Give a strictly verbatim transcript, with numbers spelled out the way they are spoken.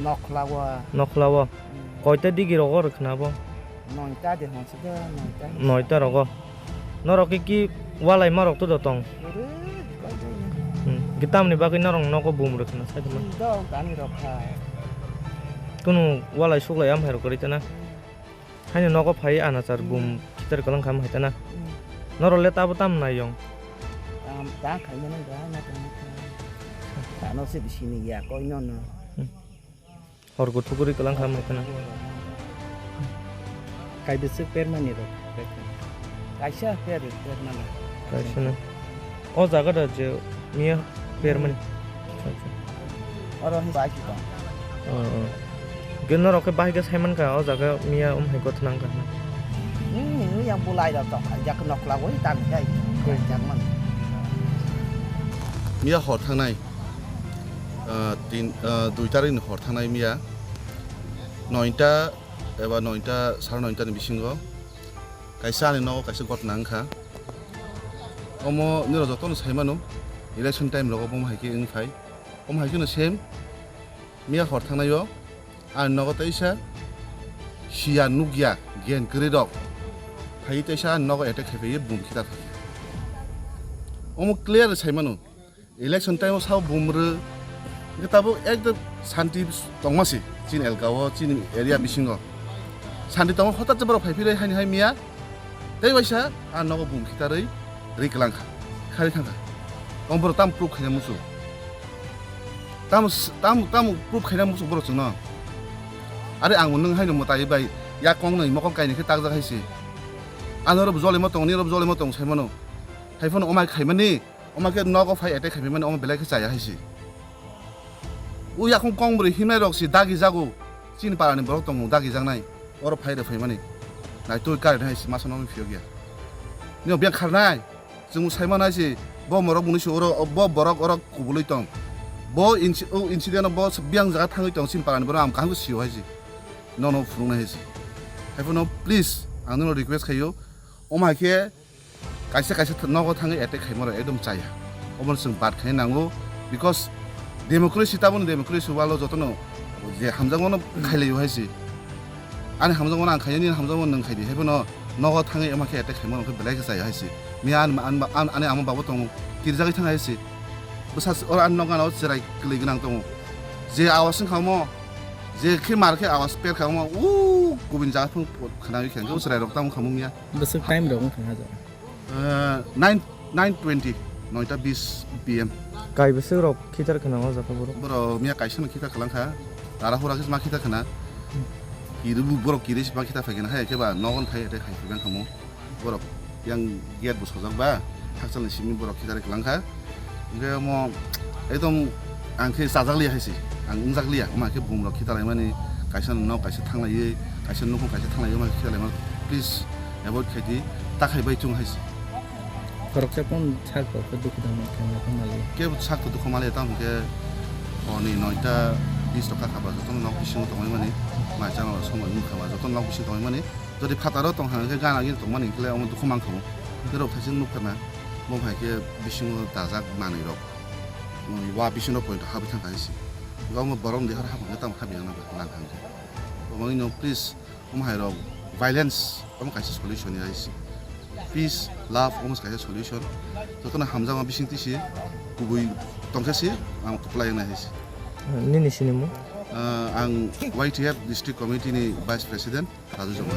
Nokhla o. Nokhla o? Hmm. Koita digi rogo rwkhwna bo? Noita de hwnse de, noita. Noita rogo. Norok ki, ki walai ma rok to do tong? Ore, koi koi. Hmm. Ki tamni bagwi norok nogo bum rwkhwna sai tongma? Hmm, dong, tani rok kha. Kunu walai suklai am hai rok kwrwi tana? Haino nogo phai anachar bum khitar kwlang kham hai tana. Hmm. Norok le tabo tam naiyong? Tam, ta khaimano ga na tong kha. Tano se bisini ya koi no no. Hmm. Hor kuthuk kwrwi kwlang kham hai tana. Kai bwswk permani rok? Kaisa per, permani. Kaisa na. O jaga da je miya permani. Acha. Oro hin bai si tong. Oh, oh. Gen norok khe bahai khe saiman kha, o jaga miya um hai gothnang kha. Hmm, yang bulai rok tong, jak nok lagoi tang jai. Hmm. Jak man. Miya hor thangnai, ah, tin, ah, dui tarikni hor thangnai miya. Noita eba noita, sara noita ni bisingo kaisa ani nogo kaisa gotna wngkha. Omo nirok jotono sai mano, election time rogo bo hai khe wng phai. Omo hai kheno same, miya hor thangnai o ani nogo teisa siya nukya gen kwrwi rok phai teisa ani nogo attack khai phai bum khitar phai. Omo clear sai mano. Election time o sao bumrw, hwnkhe tabuk ekdom santi tongma se chini elka o, chini area bisingo. Santi tongma hothat se borok phai phirwi haini hai miya, tei waisa a nogo bum khitarwi rwi kwlang kha, kharwi thang kha. Tong borok tam proof khaina muchung. Tam s-, tam, tam proof khaina muchung borok chwngno. Are ang nwng haino mwtai bai yak kong nwi mokol kainwi khe takjak hai se. Ano rw jolimo tong, nini rw jolimo tong sai mano. Hai phano omai khaimani. Omo khe nogo phai attack khai mani, omo belai khe chaya hai se. O yakhung kong bwrwi himnai rok se dagi jago, chini para ni borok tongo dagi jaknai, oro phai rw phai mani. Nai twi current hai se masa no phiyok ya. Nini biyang kharnai, chwng sai manai se, bo morok mwnwi se oro, bo borok oro kubului tong. Bo inci-, o incident o bo biyang jaga thangwi tong, chini para ni borok ang kaham khe sio hai se. Nono phunuknai hai se. Hai phano please ang nono request khaio, omo hai khe kaisa kaisa th-, nogo thangwi attack khaima rok ekdom chaya. Obono chwng bad khaina nango, because democracy, tabukni democracy world o jotono je hamjakmano khailaio hai se. Ani hamjakmano ang khainani, nini hamjakmano nwng khaidi, hai phano nogo thangwi omo khe attack khaima rok khe belai khe chaya hai se. Miya ani, ani, ani, ani ama babo tongo, kirjagwi thang hai se. Bwsa s-, oro ani nok gana o cherai kwlwi gwnang tongo. Je awas wngkha omo, je khe mar khe awas per kha omo, o kubun jaga phano khwnawi khe hwnkhe o cherai rok tamo khamung ya. Bwswk time rok wngkha ha jaga? Eh, nine, nine twenty, noita bis P M. Kai bwswk rok khitar khna o jaga borok? Borok miya kaisa no khitar khwlang kha. Tara hura khe ma khitar khna. Kiri bu borok kiri si ma khitar phai khna hai khe ba nogon thai attack khai phai bang khamu. Borok yang gate bo sojak ba, hakchal ni simi borok khitar khwlang kha. Hingke omo ekdom ang khe chajak liya hai se, ang wngjak liya, omo hai khe bumrok khitalai mani, kaisa nok kaisa thanglaiwi, kaisa nukhung kaisa thanglaiwi, omo hai khe khitalai mani, please avoid khai di, ta khai bai chung hai se. Khoroksa pon sak rok khe dukhu dangma khe ma khe mali. Kebo sak to dukhu mali, tamo hingke hor ni noita bis rok kha kha ba, jotono nok bisingo tongwi mani, mai chang rok somoi wng kha ba, jotono nok bisingo tongwi mani. Jodi phataro tong kha hingke gana gini tong mani hingke le omo dukhu mang kha o. Hingke rok thaising nuk kha na. Bo hai khe bisingo dajak manwi rok, wa bisingo point habwi thang kha se. Omo borok ni dehor habang khe tamo habya nang kha hwnkhe. Omo ino please, omo hai rok violence omo kaisa solution ya se. Peace, love omo kaisa solution. Jotono hamjakma bising twi se kubui tong khe se ang kwplai wngnai hai se. Nini sinimung? Ah, ang Y T F District Committee ni Vice President. Raju Chakma.